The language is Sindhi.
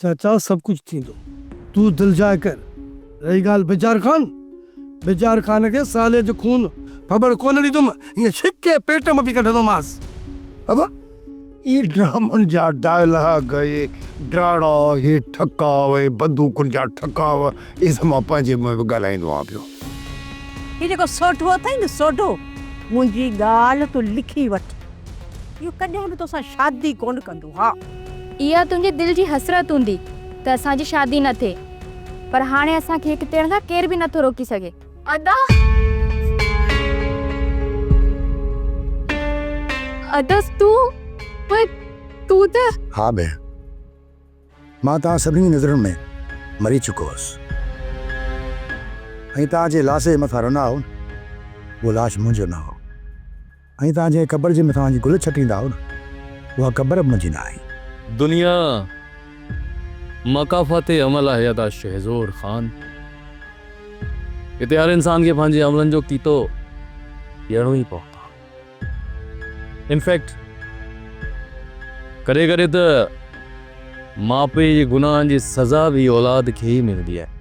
چاچا سڀ ڪجهه ٿيندو تون دلجاء ڪر. رهي ڳالهه بجار خان، بجار خان کي سالي جو خون ڦٻڙ ڪونه ڏيندم، ائين ڇڪي پيٽ مان پي ڪڍندومانس. ابا اهي ڊرامن جا ڊائلاگ، اهي ڊراڙا، اهي ٺڪاء، اهي بندوقن جا ٺڪاء، اهي ته مان پنهنجي منهن به ڳالهائيندو آهيان پيو. هي جيڪو سوڍو اٿئي نه سوڍو، منهنجي ڳالهه تون لکي وٺ. اهو ڪڏهن به توسان شادي ڪونه ڪندو. ها. اها تنهنجي دل جي حسرت هوندي ته اسان جي شادي نه ٿئي. پر هاڻي اسان کي هڪ ٿيڻ کان ڪير به نٿو روڪي سگهي. ادا! ادا تون! پر تون ته. ها ڀيڻ. مان توهان سڀني جي نظرن ۾ مري چڪو هوس ۽ توهان جي لاش جي مٿان رنا هو نه، اهو لاش منهنجو نه هو ۽ توهان جنهن قبر جي مٿان وڃي گل ڇٽيندا هو نه، اها قبر به منهنجي نه آهي. دنيا مڪافات عمل آهي ادا شهزور خان. هتي هر انسان کي پنهنجي عملن جو ڪيتو ڏيڻو ئي پوندو. انفيڪٽ ڪڏهن ڪڏهن ته ماء پيء جي گناهن جي سزا به اولاد کي ئي ملندي آهي.